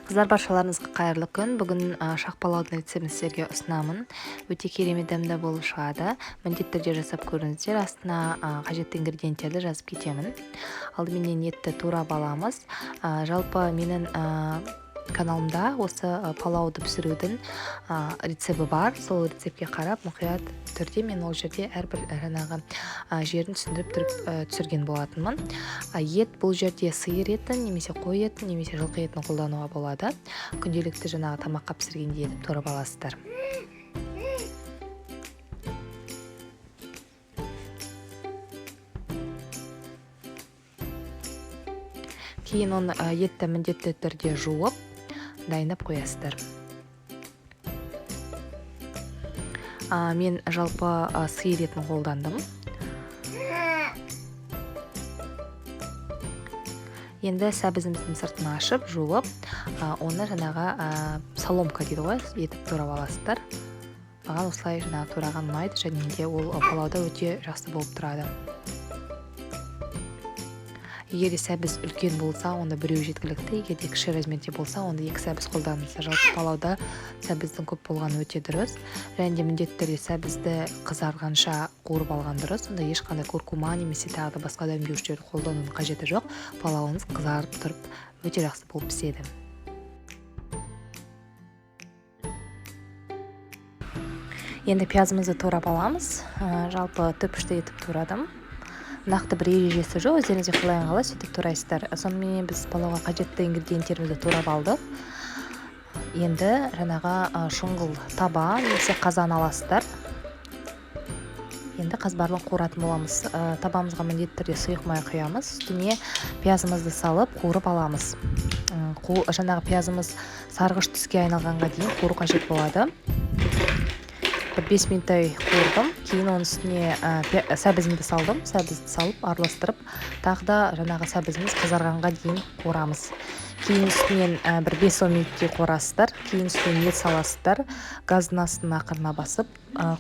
Қыздар, баршаларыңызға қайырлы күн. Бүгін шақпалаудың рецептін сіздерге ұсынамын. Өте керемет дәмді болып шығады. Міндетті түрде жасап көріңіздер. Астына қажетті ингредиенттерді жазып кетемін. Алдыменен етті турап аламыз. Жалпы менің каналымда осы палауды пісірудің рецепті бар. Сол рецептке қарап мұқият түрде мен ол жерде әрбір жаңағы жерін түсіндіріп тұрып түсірген болатынмын. Ет бұл жерде сиыр етін, немесе қой етін, немесе жылқы етін қолдануға болады. Күнделікті жаңағы тамаққа пісіргендей етіп турап аласыздар. Кейін оны етті міндетті түрде жуып дайындап қоясыздар. Мен жалпы сиыр етін қолдандым. Енді сәбізіміздің сыртын ашып, жуып, оны жаңағы соломка дейді ғой, етіп турап аласыздар. Маған осылай жаңағы тураған ұнайды, және де ол палауда өте жақсы болып тұрады. Егер де сәбіз үлкен болса, онда біреу жеткілікті, егер де кіші размерде болса, онда екі сәбіз қолданыңыздар. Жалпы палауда сәбіздің көп болғаны өте дұрыс. Және де міндетті түрде сәбізді қызарғанша қуырып алған дұрыс. Онда ешқандай куркума немесе тағы да басқа дәмдеуіштерді қолданудың қажеті жоқ. Палауыңыз қызарып тұрып өте жақсы болып піседі. Енді пиязымызды турап аламыз. Жалпы түпішті етіп турадым. Нақты бір ережесі жоқ, өздеріңізге қалай ыңғайлы сөйтіп турайсыздар. Сонымен біз палауға қажетті ингредиенттерімізді турап алдық. Енді жаңағы шұңғыл таба немесе қазан аласыздар. Енді қазбарлығын қуыратын боламыз. Табамызға міндетті түрде сұйық май құямыз. Үстіне пиязымызды салып қуырып аламыз. Жаңағы пиязымыз сарғыш түске айналғанға дейін қуыру қажет болады. Бір 5 минуттай қуырдым. Кейін оның үстіне сәбізімді салдым. Сәбізді салып, араластырып, тағы да жаңағы сәбізіміз қызарғанға дейін қуырамыз. Кейін үстінен бір 5-10 минуттай қуырасыздар. Кейін үстінен ет саласыздар. Газдың астын ақырына басып,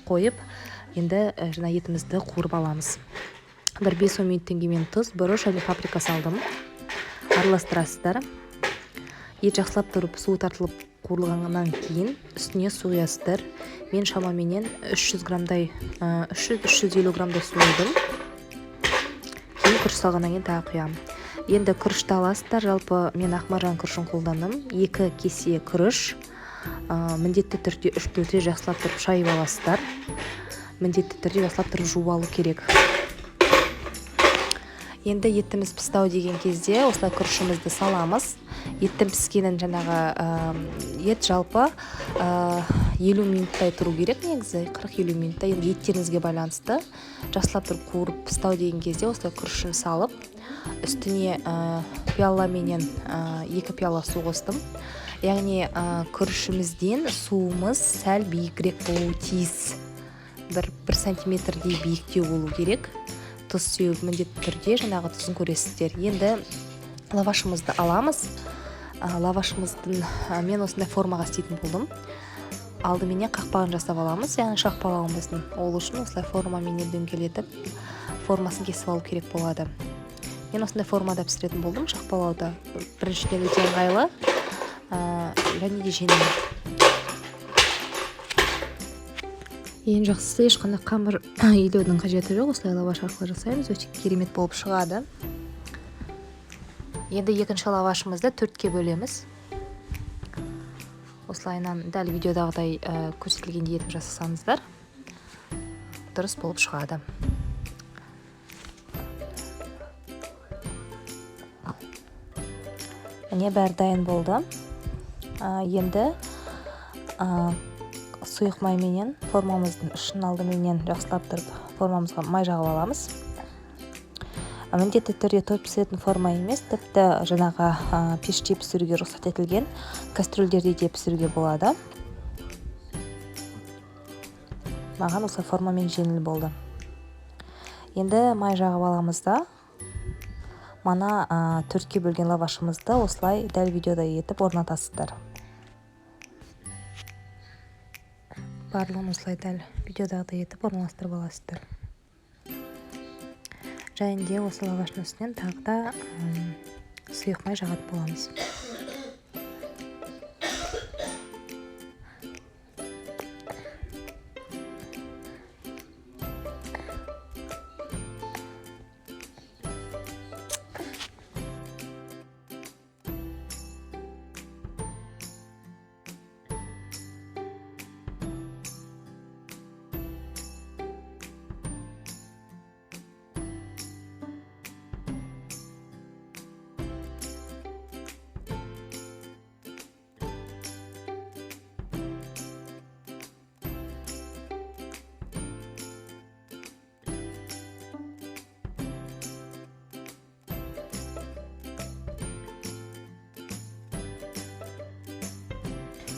қойып, енді жаңа етімізді қуырып аламыз. Бір 5-10 минуттан кейін мен тұз, бұрыш және паприка салдым. Араластырасыздар. Ет жақсылап тұрып, суы тартылып қуырылғаннан кейін үстіне су құясыздар. Мен шамаменен 300 граммдай, 300-350 граммдай су құйдым. Кейін күріш салғаннан кейін тағы құямын. Енді күрішті аласыздар. Жалпы мен ақмаржан күрішін қолдандым. 2 кесе күріш. Міндетті түрде үш бөлте жақсылап тұрып шайып аласыздар. Міндетті түрде жақсылап тұрып жуып алу керек. Енді етіміз пісті-ау деген кезде осылай күрішімізді саламыз. Еттің піскенін жаңағы, ет жалпы 50 минуттай тұру керек негізі, 40-50 минуттай. Енді еттеріңізге байланысты жақсылап тұрып қуырып пісті-ау деген кезде осылай күрішін салып, үстіне пиаламенен 2 пиала су қостым. Яғни күрішімізден суымыз сәл биігірек болуы тиіс. Бір сантиметрдей биіктеу болу керек. Тұз сеуіп міндетті түрде жаңағы тұзын көресіздер. Енді лавашымызды аламыз. Лавашымыздың, мен осындай формаға істейтін болдым. Алдыменен қақпағын жасап аламыз, яғни шақпалауымыздың. Ол үшін осылай формаменен дөңгелетіп формасын кесіп алу керек болады. Мен осындай формада пісіретін болдым шақпалауды. Біріншіден өте ыңғайлы, және де жеңіл. Ең жақсысы ешқандай қамыр илеудің қажеті жоқ, осылай лаваш арқылы жасаймыз, өте керемет болып шығады. Енді екінші лавашымызды 4-ке бөлеміз. Осылайынан дәл видеодағыдай көрсетілгендей етіп жасасаңыздар дұрыс болып шығады. Міне бәрі дайын болды. Енді сұйық майменен формамыздың ішін алдыменен жақсылап тұрып формамызға май жағып аламыз. Міндетті түрде торт пісіретін форма емес, тіпті жаңағы пеште пісіруге рұқсат етілген кастрюльдерде де пісіруге болады. Маған осы формамен жеңіл болды. Енді май жағып аламыз да, мана 4-ке бөлген лавашымызды осылай дәл видеода етіп орнатасыздар. Барлығын осылай дәл видеодағыдай етіп орналастырып аласыздар. Және де осы лаваштың үстінен тағы да сұйық май жағатын боламыз.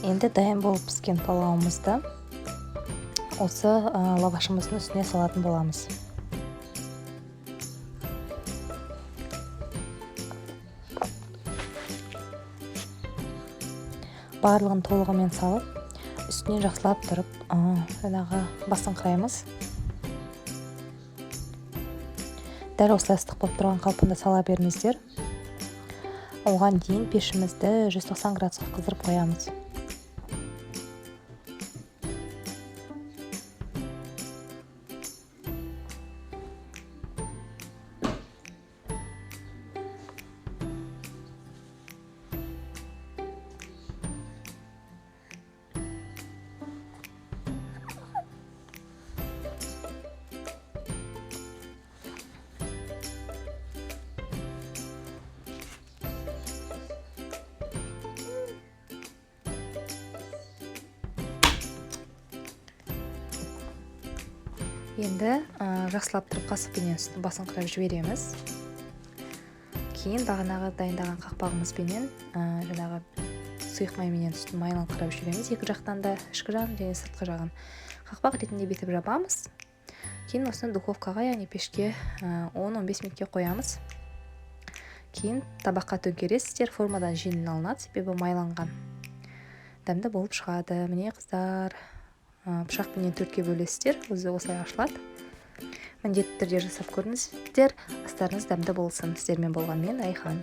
Енді дайын болып піскен палауымызды осы лавашымыздың үстіне салатын боламыз. Барлығын толығымен салып, үстінен жақсылап тұрып, жаңағы басыңқыраймыз. Дәл осылай ыстық болып тұрған қалпында сала беріңіздер. Оған дейін пешімізді 190 градусқа қыздырып қоямыз. Енді жақсылап тұрып қасықпенен үстін басыңқырап жібереміз. Кейін бағанағы дайындаған қақпағымызбенен, жаңағы сұйық майменен үстін майлаңқырап жібереміз. Екі жақтан да, ішкі жағын және сыртқы жағын. Қақпақ ретінде бетіп жабамыз. Кейін осыны духовкаға, яғни пешке 10-15 минутке қоямыз. Кейін табаққа төңкересіздер, формадан жеңіл алынады, себебі майланған. Дәмді болып шығады. Міне қыздар, пышақпенен төртке бөлесіздер, өзі осылай ашылады. Міндетті түрде жасап көріңіздер. Астарыңыз дәмді болсын. Сіздермен болған мен, Айхан.